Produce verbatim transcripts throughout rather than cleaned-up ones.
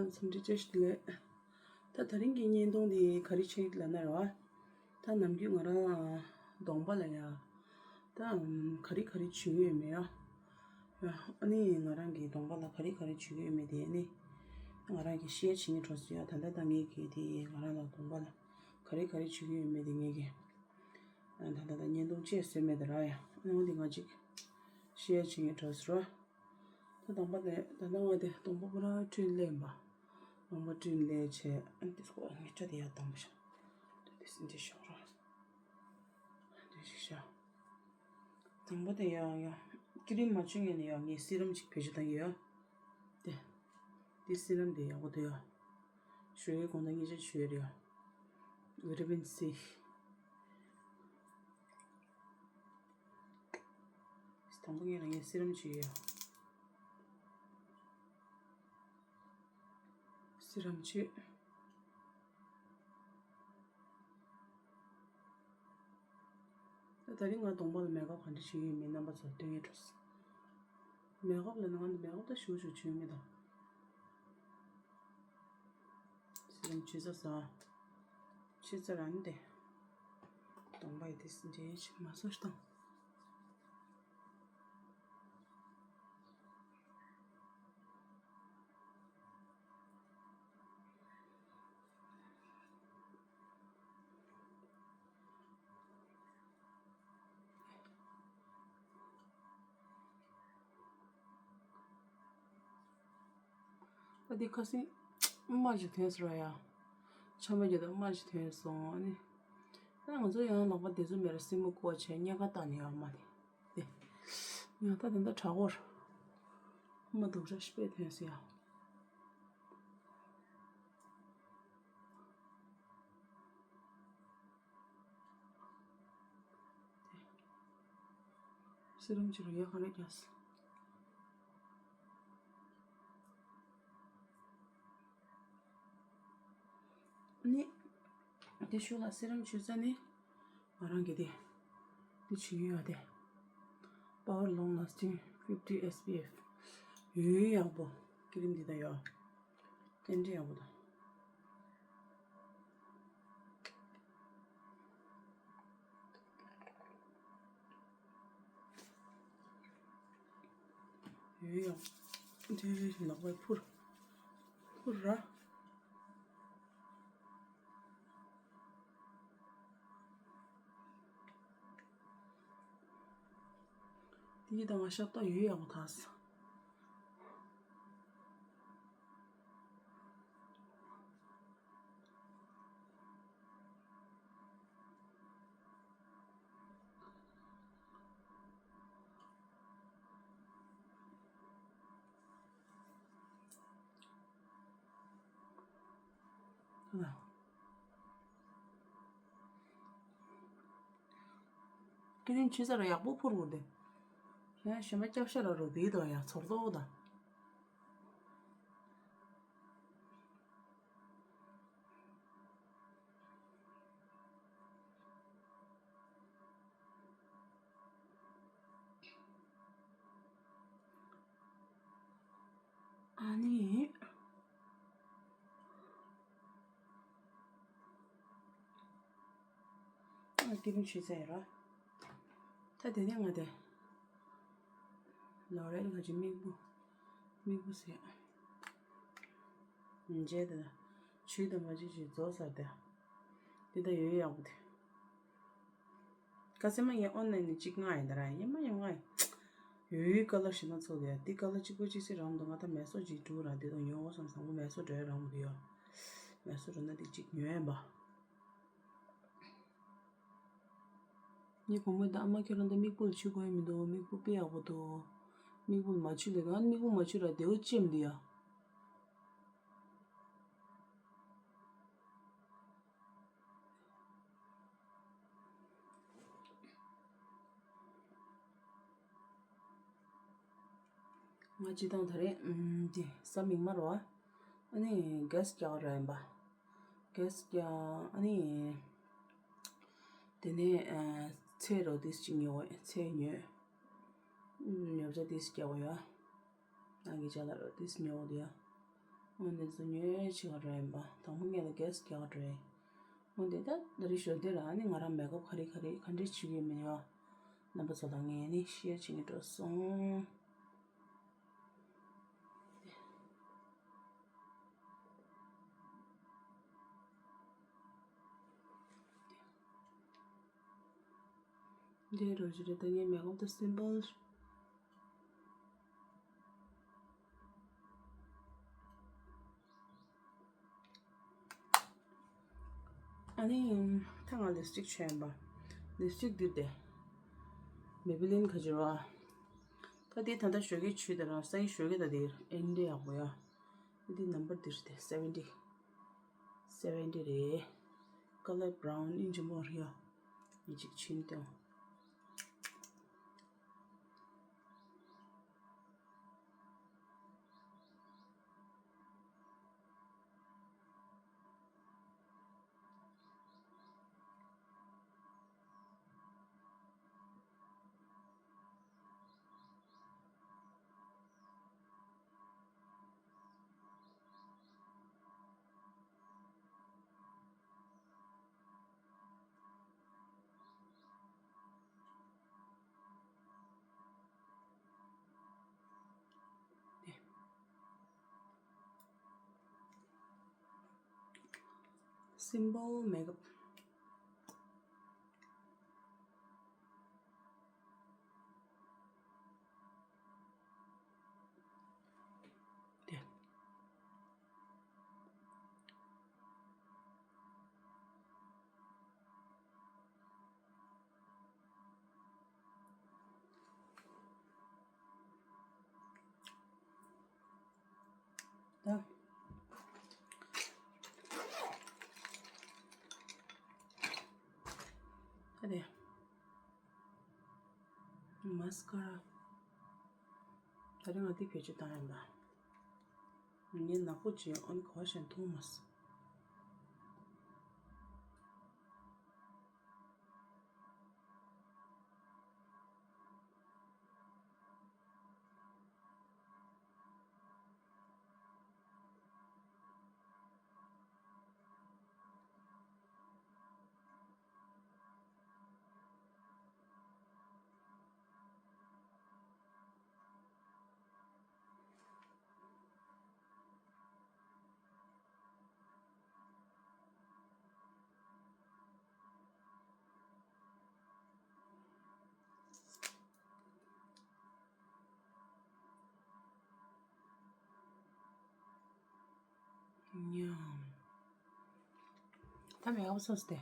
འཚམས་འདྲི་བཀྲ་ཤིས་བདེ་ལེགས། ད་དེ་རིང་གི་བརྙན་ཐུང་འདི་ག་རེ་བྱེད་ལབ་ན་རེད་བ། ད་ནམ་རྒྱུན་ང་རང་གདོང་པ་ལ་ཡ། ད་ག་རེ་ག་རེ་བྱེད་ཀྱི་ཡོད་མེད་ཡ། ཡ། ཨ་ནི་ང་རང་གི་གདོང་པ་ལ་ག་རེ་ག་རེ་བྱེད་ཀྱི་ཡོད་མེད་དེ་ནི། ང་རང་གི་ཤེར་བྱེད་ཀྱི་འགྲོ་སོང་ཡ། ད་ལྟ་ད་ངས་གི་དེ་ང་རང་ལ་གདོང་པ་ལ་ག་རེ་ག་རེ་བྱེད་ཀྱི་ཡོད་མེད་དེ་ངས་གི། ད་ལྟ་ད་བརྙན་ཐུང་བཅས་བཟོས་མེད་དེ་ར་ཡ། ཨ་ནི་འོ་དེ་ང་ཅིག་ཤེར་བྱེད་ཀྱི་འགྲོ་སོང་ར། ད་དང་པ་དེ་ད་ལྟ་ང་དེ་གདོང་པ་པུ་ར་བཀྲུས་ལེན་པ། གདོང་པ་བཀྲུས་ལེན་བྱས། ཨ་དེ་སྐོར་ངས་བཀྲ་དེ་ཡག་དང་པོ་ཤ། དེ་དེ་སིན་དེ་ཤོག་ར། དེ་ཞིག་ཤ། དང་པོ་དེ་ཡག་ཡག་ཀི་རིམ་མ་བྱུང་ངས་ནས་ཡག་ངས་སི་རམ་ཅིག་བེད་སྤྱོད་བཏང་གི་ཡོད། དེ། དེ་སི་རམ་དེ་ཡག་པོ་དེ་ཡག་ཞོ་ཡི་གོང་ད་ངས་ཅིག་ཞུ་ཡོད་རེད་ཡག་ཝི་ཊ་མིན་སི། དང་པོ་ངས་རང་ངས་སི་རམ་བྱས་ཡོད། སི་རམ་བྱས། ད་དེ་རིང་ང་གདོང་པ་ལ་མེག་ཨབ་ག་འདྲ་བྱེད་ཀྱི་ཡོད་མེད་རྣམ་པ་ཚོར་སྟོན་ཡས་འགྲོ། མེག་ཨབ་ལ་ང་མེག་ཨབ་ད་ཞུ་ཞུ་བྱེད་མེད་ད། སི་རམ་བྱས་ཚར་སོང་། བྱས་ཚར་ར་ནི་དེ། གདོང་པ་ཡི་དེ་འདྲའི་ཞིག་མ་སོ་ཞིག་དང་། ཨ་དེ་ཁ་སང་རྨ་ཞིག་ཐོན་སོང་ར་ཡ། ཆམ་པ་རྒྱག་དུས་རྨ་ཞིག་ཐོན་སོང་ཨ་ནི། ད་ང་ཚོ་ཡང་ལག་པ་དེ་ཚོ་མེད་ར་སེན་མོ་བཀོག་བྱས་གཉན་ཁ་བཏགས་ནས་ཡོད་རྨ་དེ། དེ། ཡང་ད་དེ་འདྲ་དྲག་པོ་ར། རྨ་སྡུག་ཅག་ཤི་པས་ཐོན་སོང་ཡ། སི་རམ་བྱས་རུང་ཡག་ག་རེ་རྒྱག་སོང་། ནི། དེ་ཤུགས་ལ་སི་རམ་བྱས་ཚར་ནི། ང་རང་གི་དེ། དེ་བྱས་ཡོད་དེ། Power Long Lasting fifty S P F། ཡོད་ཡག་པོ། ཀི་རིམ་འདི་ད་ཡོད། ཏན་ཏན་ཡག་པོ་དང་། ཡོད་ཡག་དེ་ལག་པས་འཕུར། འཕུར་ར། དེ་ཡི་ད་ང་ཤ་སྟག་ཡོད་ཡག་པོ་ཐག་སོང་། ཀི་རིམ་བྱས་ཚར་ཡག་པོ་འཕུར་དགོས་ཏེ། ཡང་གཞན་པ་སྐྱབས་ཤ་ལ་རོ་བིའི་དོ་ཡང་ཚོར་དོ་དང་། ཨ་ནི། ཨ་ཀི་རིམ་བྱས་ཚར་ཡོད་ར། ད་དེ་ནས་ང་དེ། ལོ་རེད་ང་ཅི་མིག་བུ། མིག་བུ་ཟེར། མཇལ་དེ། ཆུའི་དམ་པ་ཅི་ཞིག་རྫོགས་ཚར་དེ། དེ་ད་ཡོད་ཡག་པོ་དེ། ཁ་སེ་མ་ཡིན་ཨོན་ལན་ནི་གཅིག་ང་ཡིན་ད་ར་ཡིན་མ་ཡིན་ང་ཡིན། ཡོད་ཡོད་ཀ་ལར་ཞིག་མ་ཚོགས་ཡ་དེ་ཀ་ལར་གཅིག་པོ་གཅིག་སེ་རང་དུ་ང་ད་མེ་སོ་གཅིག་འགྲོ་ར་དེ་དང་ཡོང་བ་སོང་བཟང་པོ་མེ་སོ་འགྲོ་ཡ་རང་དུ་ཡོད། མེ་སོ་འགྲོ་ན་དེ་གཅིག་ཉོས་ཡིན་པ། ངའི་བུ་མོས་ད་ཨ་མ་ཁྱོད་རང་ད་མིག་བུ་ལ་ཆུ་དགོས་མི་འདུག་མིག་བུ་དཔེ་ཡག་པོ་འདུག་མིག་བུ་ལ་མ་ཆུ་ལས་གང་མིག་བུ་མ་ཆུ་ར་དེ་འོ་ཅེམ་འདི་ཡ། ང་སྤྱི་བཏང་ད་རེས་ཨམ་དེ་ས་མིག་དམར་བ། ཨ་ནི་གེ་སི་རྒྱག་ར་ཡིན་པ། གེ་སི་རྒྱག་ཨ་ནི། དེ་ནས་ཨ་ཚེ་རོ་ཏིས་ཅིག་ཉོ་བས་ཚེ་ཉོས། ཉོ་ཆ་ཏིས་རྒྱག་གོ་ཡ། ང་གི་ཅ་ལག་རོ་ཏིས་ཉོ་གོ་དེ་ཡ། འོན་ཏེ་ཚོ་ཉོས་ཆེ་ག་རེ་ཡིན་པ། དང་པོ་ངས་ལ་གེ་སི་རྒྱག་ག་འགྲོ་ཡིན། འོན་ཏེ་ད་ད་རི་ཞོ་དེ་ལ་ཨ་ནི་ང་རང་མེག་ཨབ་ག་རེ་ག་རེ་ག་འདྲས་བྱེད་ཀྱི་ཡོད་མེད་ཡ། རྣམ་པ་ཚོ་དང་ངས་ནི་ཤེར་བྱེད་ཀྱི་འགྲོ་སོང་། འདི་རོ་ཇི་རེད། ད་ངས་མེག་ཨབ་དང་སིམ་པལ། ཨ་ནི་ད་ང་ལིབ་སི་ཊིག་བྱས་ཡིན་པ། ལིབ་སི་ཊིག་འདི་དེ་མེ་བི་ལིན་ག་ཅི་ར། ད་འདི་ད་ལྟ་ཞོགས་ཀས་བྱུས་དེ་ར། སང་ཉིན་ཞོགས་ཀས་ད་འདི་ཨེ་འདྲས་ཡག་པོ་ཡ། འདི་ནམ་བར་འདི་རེད་དེ། སེ་ཝེན་ཊི། སེ་ཝེན་ཊི་རེད། ཀ་ལར་བྷ་རའུན་ཨིན་ཇི་མོ་རེད་ཡ། ཡིན་གཅིག་ཕྱིན་ཏེ། སིམ་པལ་མེག་ཨབ། དེ། ད། ད་དེ། མ་སི་ཀ་ར། ད་རིང་ང་འདི་བེད་སྤྱོད་བཏང་ཡིན་པ། ངས་ནག་པོ་བྱས། ཨ་ནི་ག་བ་ཞིག་མཐོང་མ་སོང་། ཉམས། ད་མེག་ཨབ་སོང་སྟེ།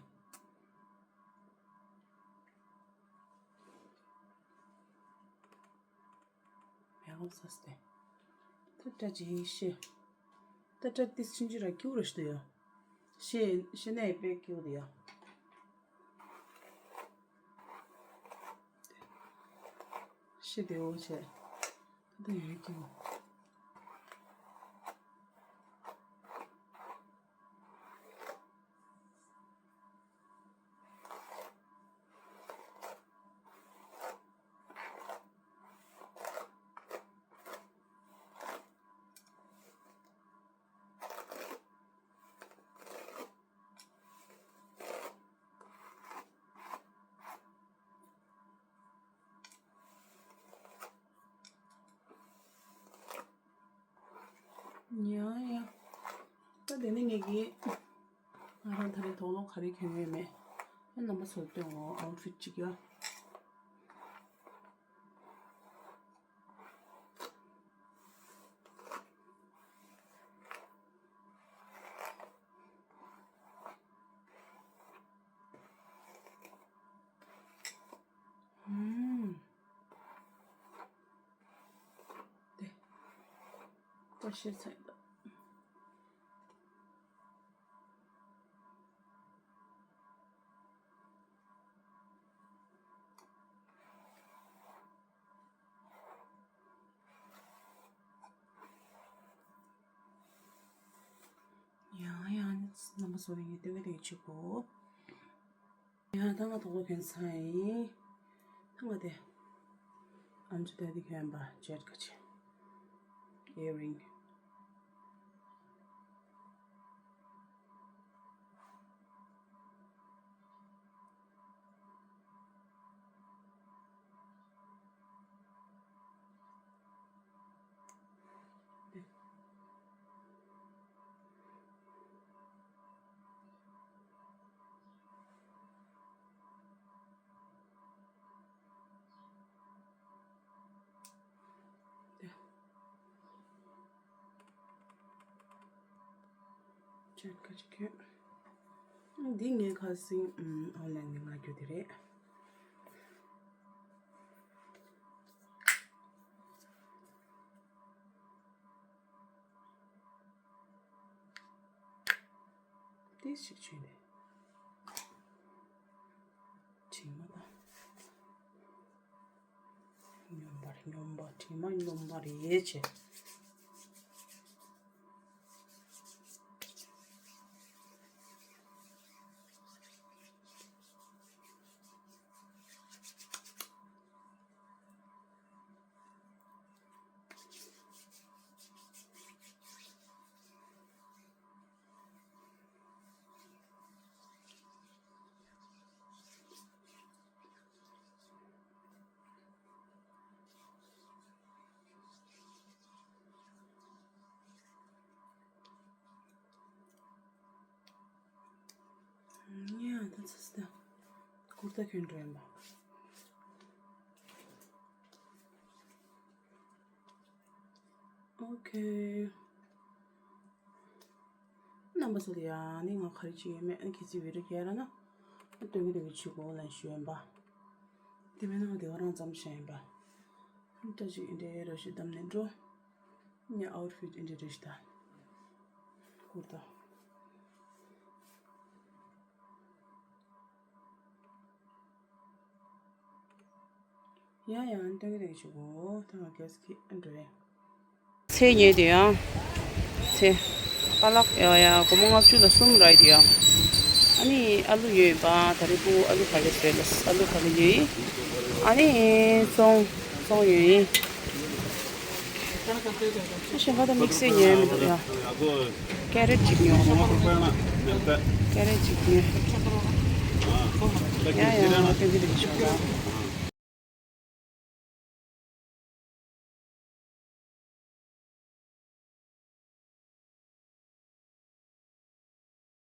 མེག་ཨབ་སོང་སྟེ། ད་སྐྲ་ཅིག་ཤེས། ད་སྐྲ་ཏིས་ཕྱིན་ཅི་ར་སྐྱུག་ར་ཞིག་ཏུ་ཡོད། ཤེས་ཤེས་ནས་དཔེ་སྐྱུག་དུ་ཡོད། ཤེས་དེ་འོ་བྱས། ད་ཡོད་ཀྱི། ཡ་ཡ། ད་དེ་ནས་ངེད་ཀྱིས་ང་རང་ད་རེས་དོགས་སློང་ག་རེ་གྱོན་ཡོད་མེད། ཨེ་རྣམ་པ་ཚོར་སྟོན་འོ། ཨའུཊ་ཕིཊ་གཅིག་ཡ། ཨུམ། དེ། ཀོ་ཤེར་ཚན་དང་། ཡང་ཡང་རྣམ་པ་ཚོ་ལ་ཡིད་རྟོན་གྱི་དེ་བྱེད་དགོས། ཡང་ད་ང་དོག་པོ་གྱོན་ཚར་ཡིན། ད་ང་དེ་ཨམ་ཅོག་དེ་དེ་གྱོན་པ་ཇེཊ་ག་ཆེ། ཨི་ཡར་རིང་། ཁ་ཅིག་ཁྱོད། འདི་ངའི་ཁ་སང་ཨོན་ལན་ནས་མངགས་རྒྱུ་དེ་རེད། ཏིས་ཞིག་བྱས་ནས། དྲི་མ་དང་། སྙོམས་པར་སྙོམས་པ་དྲི་མ་སྙོམས་པ་རེད་བྱས། ཉེ་ད་ཚ་སྟེ། ཀུར་ཏ་གྱོན་འགྲོ་ཡིན་པ། ཨོ་ཁེ། རྣམ་པ་ཚོ་ལ་ཡ་ནི་ང་ག་རེ་བྱེད་ཡོད་མེད་ཨ་ཁྱེད་ཚོས་བི་ཌིའོ་རྒྱག་ར་ན། ཨ་སྟོན་གི་སྟོན་གི་བྱེད་དགོས་ལབ་ཞུ་ཡིན་པ། དེ་མིན་ན་ང་དེ་ག་རང་ཙམ་བྱས་ཡིན་པ། ཨ་ད་ཅིག་འདི་འདྲའི་ར་ཤི་བདམས་ནས་འགྲོ། ངའི་ཨའུཊ་ཕིཊ་འདི་འདྲ་རེད་ཤག་ད། ཀུར་ཏ། ཡ་ཡ་སྟོན་གི་སྟོན་གི་བྱེད་དགོས་ད་ང་གལ་སྲིད་ཁྱེད་ཨ་འགྲོ་ཡ། ཚལ་ཉོས་དེ་ཡང་། ཚལ། པ་ལགས་ཡ་ཡ་སྒོར་མོ་ལྔ་བཅུ་ལ་གསུམ་རག་དེ་ཡང་། ཨ་ནི་ཨ་ལུ་ཡོད་པ་ད་རེས་ཕྲུ་གུ་ཨ་ལུ་ག་ལེ་བཟོས་ལ་ཨ་ལུ་ག་ལེ་ཉོས་ཡིན། ཨ་ནི་ཙོང་ཙོང་ཡོད་ཡིན། ཨ་གཞན་པ་ད་དམིགས་བསལ་ཉོས་མི་འདུག་ཡ། ཀེ་རེཊ་གཅིག་ཉོས། ཀེ་རེཊ་གཅིག་ཉོས། ཡ་ཡ་སྟོན་གི་སྟོན་གི་བྱེད་དགོས།